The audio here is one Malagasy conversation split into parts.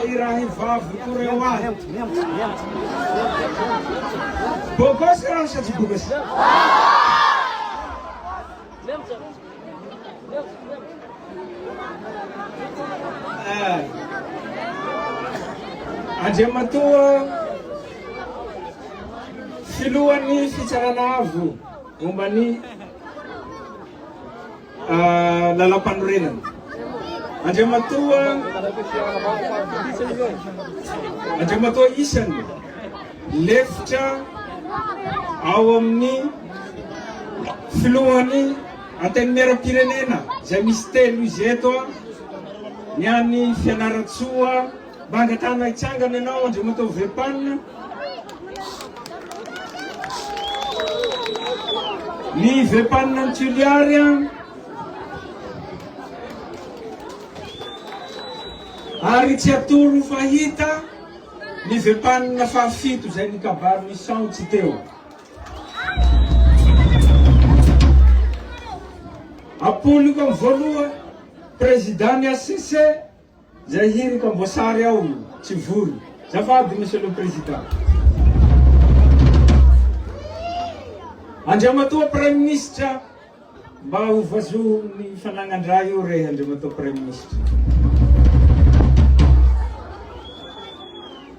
i rahivaviko reo ahy. Bogosy raho sa tsy bogosy? Eh. Andriamatoa Filohan'ny Fitsarana Avo momba ny Lalampanorenana, Andriamatoa Andriamatoa isany lefitra ao amin'ny Filohan'ny Antenimierampirenena izay misy telo izy eto, ny any Fianarantsoa, mba angatahana hitsangana ianao Andriamatoa Vepan, ny Vepan any Toliary, ary tsy atoro fa hita ny Vepan fahafito izay nikabary nisaontsy teo. Apoliko amin'ny voaloha, Président ny HCC, izay hiriko amboasary ao, tsy vory. Azafady Monsieur le Président. Andriamatoa Praiminisitra, mba ho vazohon'ny fanagnan-draha io re Andriamatoa Praiminisitra.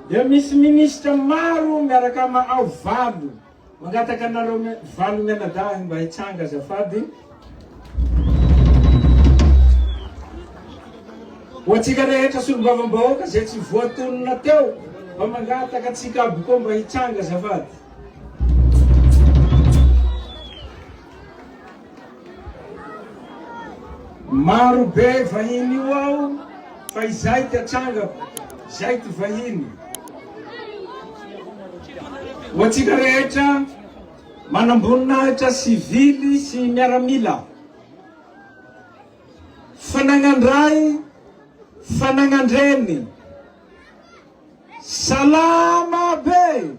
Dia misy minisitra maro miaraka ama ao valo. Mangataka anareo valo mianadahy mba hitsanga azafady. Ho antsika rehetra solombavambahoaka izay tsy voatonona teo, mba mangataka antsika aby koa mba hitsanga azafady. Maro be vahiny io ao fa izay ty atsangako, izay ty vahiny. Ho antsika rehetra manamboninahitra sivily sy miaramila, fanagnan-dray, fanagnan-dreny, salama be!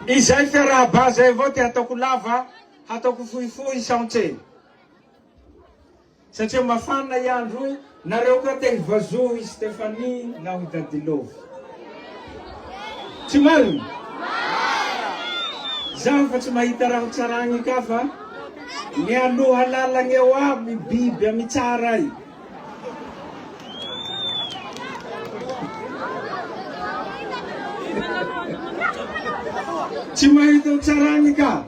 Izay fiarahaba zay avao ty hataoko lava, hataoko fohifohy saontsy. Satria mafana i andro oy, nareo koa te hivazoho i Stephanie naho i Daddy Love. Tsy marina? Zaho fa tsy mahita raha ho tsaragny ka fa mialoha lalagna eo aby biby amy tsara ay. Tsy mahita ho tsaragny ka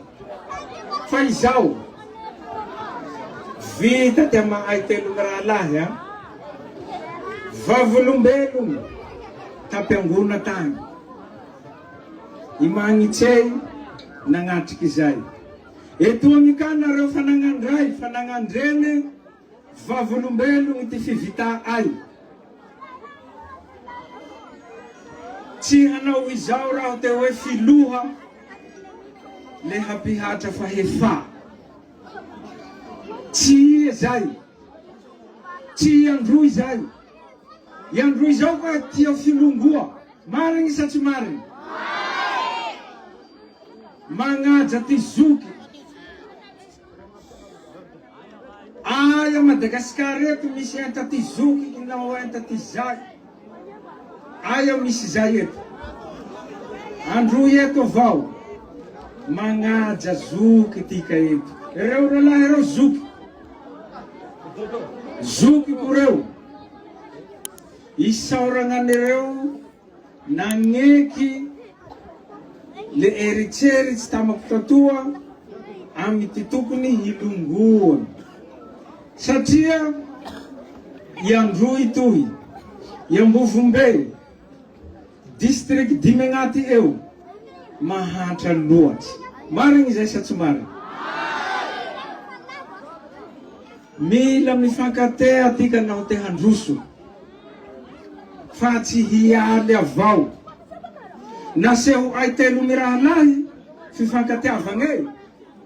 fa izao vita ty amahay telo mirahalahy a vavolombelogno tampiangona tagny i Magnitsey nagnatriky izay etoagny ka nareo fa nagnandray fa nagnandreny Vavolombelogno ty fivita'ay. Tsy hanao izao raho te hoe filoha le hampihatra fahefà. Tsy ie zay. Tsy i Androy zay. I Androy zao ka tia filongoa. Marigny sa tsy marigny? Magnaja ty zoky. Aia Madagascar eto misy enta ty zoky nao enta ty zay aia misy zay eto Androy eto avao magnaja zoky tika eto reo ralahy reo zoky zokiko reo isaoragna anireo Nagneky le eritseritsy tamako tatoa amy ty tokony hilongoa satria i Androy toy, i Ambovombe, district Dimegnaty eo mahantra loatsy. Marigny zay sa tsy marigny? Mila mifankatea tika naho te handroso. Fa tsy hialy avao. Naseho'ay telo mirahalahy fifankatiavagney,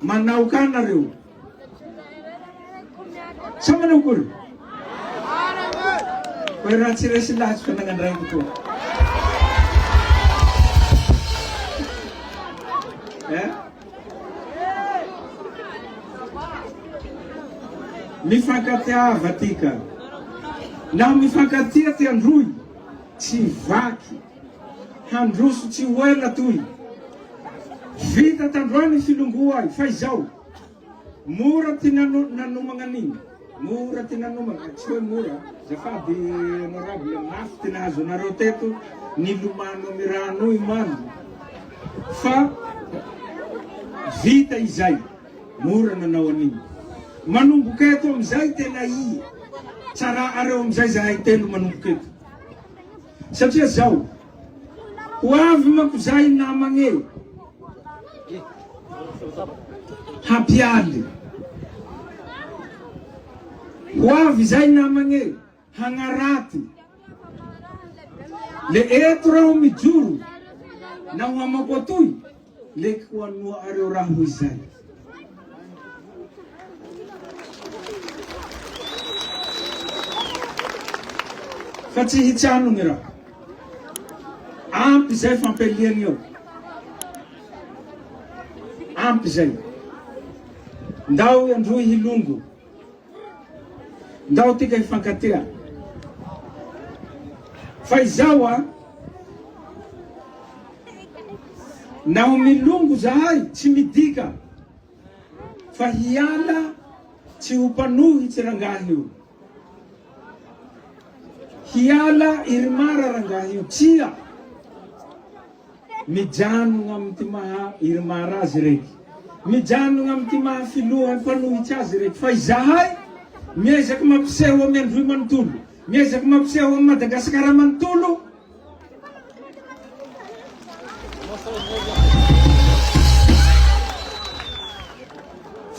manao ka nareo. Sa manao akory? Koa raha tsy resy lahatry fa nagnandraiko koa. Eh? Mifankatiava tika. Naho mifankatia ty Androy, tsy vaky. Handroso tsy ho ela toy. Vita tandroany filongoa fa izao, mora ty nanomagna an'igny. Mora ty nanomagna, tsy hoe mora, azafady honorable, mafy ty nahazo anareo teto, nilomano amy rano io omaly, fa vita izay, mora nanao an'igny. Manomboka eto amizay tena i tsara'areo amizay zahay telo manomboka eto. Satria zao, ho avy manko zay namagne hampialy. Ho avy zay namagne hagnaraty. Le eto raho mijoro naho amako atoy, le ko anoa'areo raho izay. Fa tsy hitsanogne raho. Ampy izay fampialiagne eo. Ampy izay. Ndao Androy hilongo. Ndao tika hifankatea. Fa izao a, naho milongo zahay tsy midika fa hiala tsy ho mpanohitsy rangahy io. Hiala Irmar rangahy io. Tsia! Mijanogna amy ty maha Irmar azy reke. Mijanogna amy ty maha filoha mpanohitsy azy reke. Fa izahay miezaky mampiseho amy Androy manontolo, miezaky mampiseho amy Madagasikara manontolo,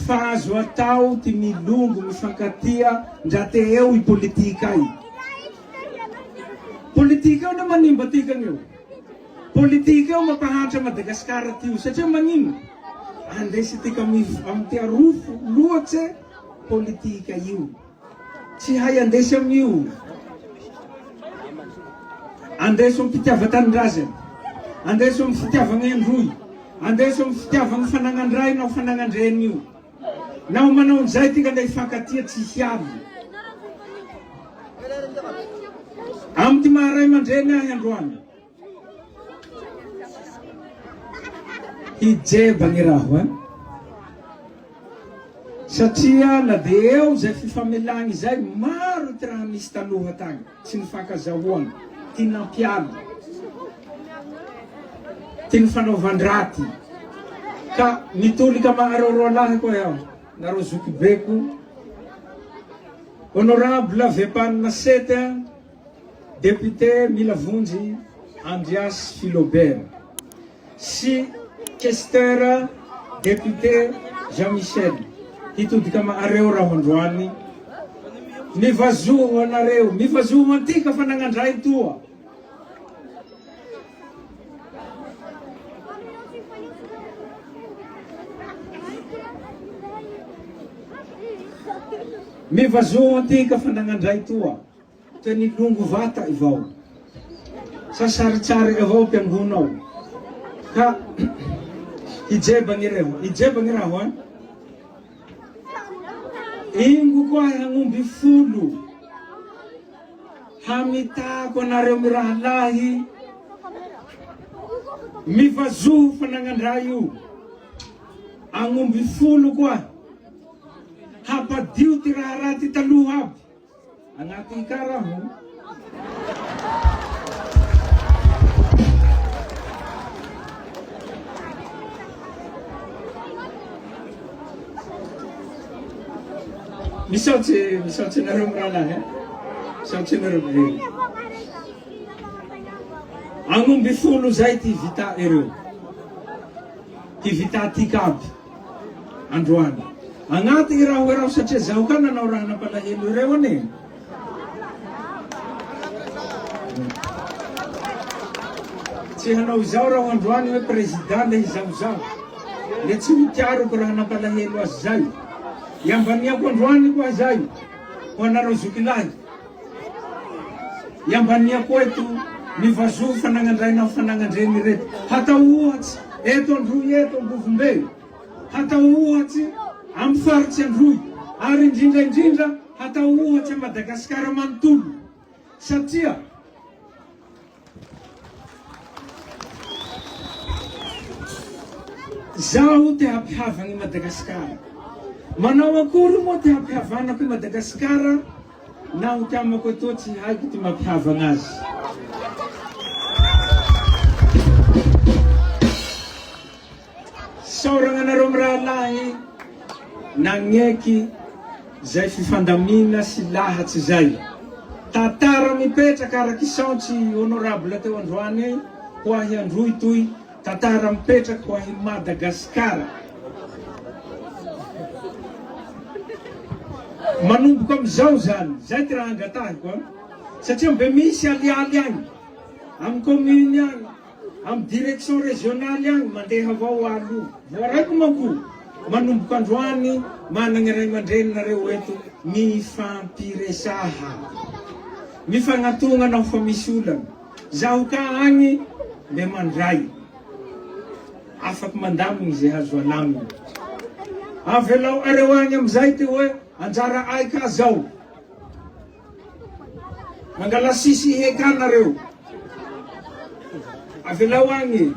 fa azo atao ty milongo mifankatia ndra te eo i politikay. Politika io no manimba atikagna io. Politika io mampahantra Madagasikara ty io satria magnino? Andesitika amy ty arofo loatse politika io. Tsy hay andesy amin'io. Andeso amin'ny fitiavan-tanindrazana. Andeso amin'ny fitiavagna Androy. Andeso amin'ny fitiavagna fanagnan-dray naho fanagnan-dreny io. Naho manao an'izay tika ndra hifankatia tsy hiady. Amy ty maha ray aman-dreny ahy androany. Hijebagny raho eh. Satria na dia eo izay fifamelagna izay, maro ty raha nisy taloha tagny, tsy nifankazahoagna, ty nampialy, ty nifanaovan-draty. Ka mitolika ama'areo roalahy koa iaho, nareo zokibeko, Honorable Vepan Sety, Député Mila Vonjy Andriasy Philobert sy Questeur Député Jean Michel hitodika ama'areo raho androany mivazoho anareo mivazoho antika fa nagnandray toa mivazoho antika fa nagnandray toa Toy ny longo vata ivao. Sa saritsary avao ampiangona ao. Ka hijebagny reo, hijebagny raho an. Ingo koa hagnomby folo. Hamitako anareo mirahalahy. Mivazoho fanagnandra io. Agnomby folo koa. Hampadio ty raha raty taloha aby. Agnaty car aho. Misaotry, misaotry anareo mirahalahy eh. Misaotry anareo. Eh. Agnomby folo zay ty vita ireo. Ty vita tika aby. Androany. Agnaty i raho raho satria zaho ka nanao raha nampalahelo ireo anie. Tsy hanao izao raho androany hoe président le hizahozaho. Le tsy ho tiaroko raha nampalahelo azy zay. Iambaniako androany koa zay ho anareo zokilahy. Iambaniako eto ny vazoho fanagnandray naho fanagnandreny ireto. Hatao ohatsy eto Androy eto Ambovombe. Hatao ohatsy amy faritsy Androy. Ary indrindra indrindra hatao ohatry Madagasikara manontolo satria Zaho te hampihavagna i Madagasikara. Manao akory moa te hampihavanako i Madagasikara naho ty amako etoa tsy haiko ty mampihavagna azy. Isaoragna anareo mirahalahy nagneky zay fifandamina sy lahatsy zay. Tantara mipetraka araky saontsy honorable teo androany ho ahy Androy toy, tantara mipetraky ho ahy Madagasikara. Manomboka amizao zany, zay ty raha angatahiko an, satria mbe misy alialy agny, amy commune agny, Amin'ny direction régionale agny mandeha avao alo. Voaraiko manko manomboka androany managna ray aman-dreny nareo eto mifampiresaha. Mifagnatogna naho fa misy olana. Zaho ka agny mbe mandray. Afaky mandamigny ze azo alamigny. Avelao areo agny amizay ty hoe anjara ay ka zao. Mangala sisy heka nareo. Avelao agny.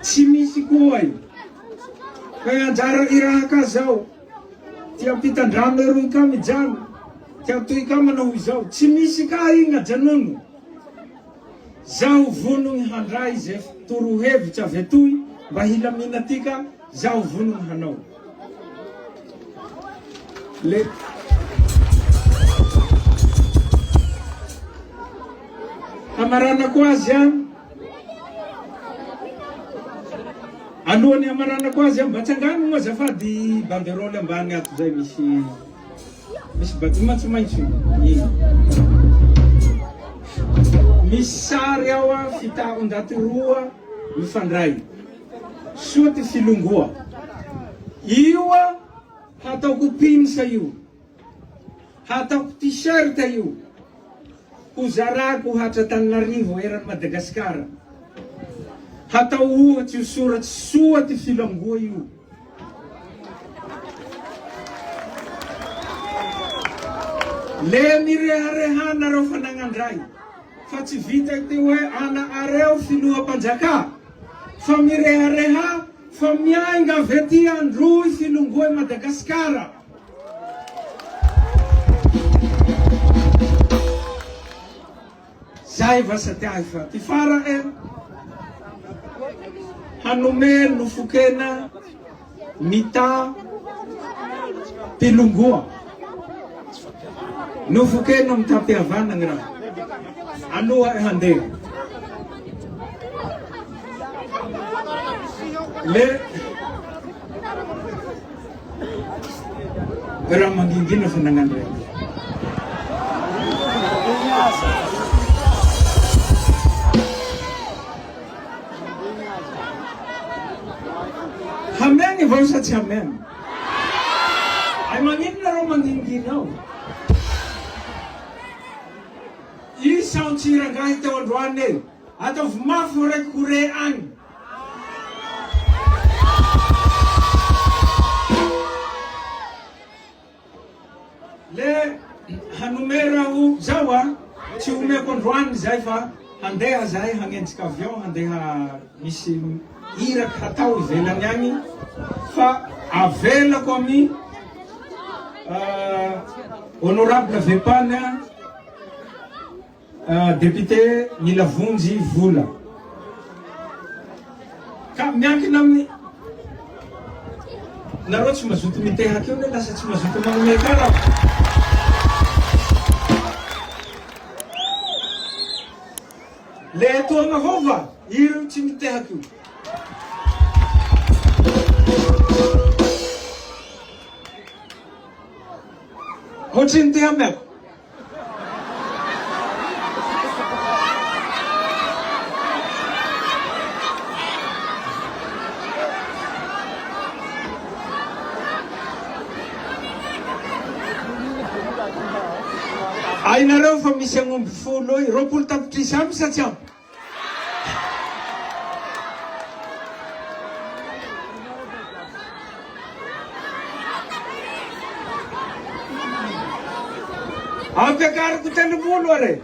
Tsy misy koa io. Fa anjara iraha ka zao. Ty ampitan-drano eroy ka mijano. Ty atoy ka manao izao. Tsy misy ka igny ajanono. Zaho vonogny handray ze torohevitra avy atoy mba hilamina ty ka zaho vonogny hanao. Le hamaranako azy an, alohan'ny hamaranako azy an, mba tsangano moa azafady banderole ambany ato zay misy Misy bâtiment tsy maitso iny. Misy sary ao a fitahondaty roa mifandray. Soa ty filongoa. Io a hataoko pins io. Hataoko t-shirt io. Ho zarako hatra Antananarivo eran'i Madagasikara. Hatao ohatsy io soratsy soa ty filangoa io. Le mirehareha nareo fa nagnandray fa tsy vita ty hoe ana areo filoham-panjakà fa mirehareha fa miainga avy aty Androy filongoa i Madagasikara. Zay vasa ty ahy fa ty fara'e hanome nofon-kena mita pilongoa. Nofon-kena mitam-pihavanagna raha aloha handeha. Le Raha mangingina fa nagnano rêve. Hamegny vao sa tsy hamegny? Ay magnino nareo mangingina ao? I saontsy rangahy teo androany e. Ataovy mafy ho raiky ho re agny. Le hanome raho zao a, tsy omeko androany zay fa handeha zahay hagnenjika avion handeha misy iraky hatao ivelany agny fa avelako amy honorable Vepany Député mila vonjy vola. Ka miankina amin'ny nareo tsy mazoto mitehaka eo ne lasa tsy mazoto manome kara. Le etoagna avao va ireo tsy mitehaka io. Ohatrin'ny te hameako. Hainareo fa misy agnomby folo eo, 20 tapitrisa ampy sa tsy ampy? Ampiakariko 30 are.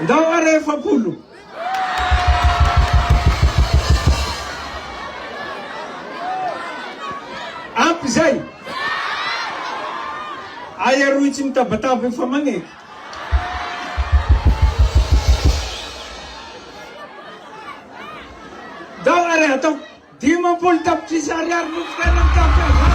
Ndao are 40. Ampy zay. Aia rohy tsy mitabataba efa magneky. Ndao are atao 50 tapitrisa ariary no fitena mitafy azy.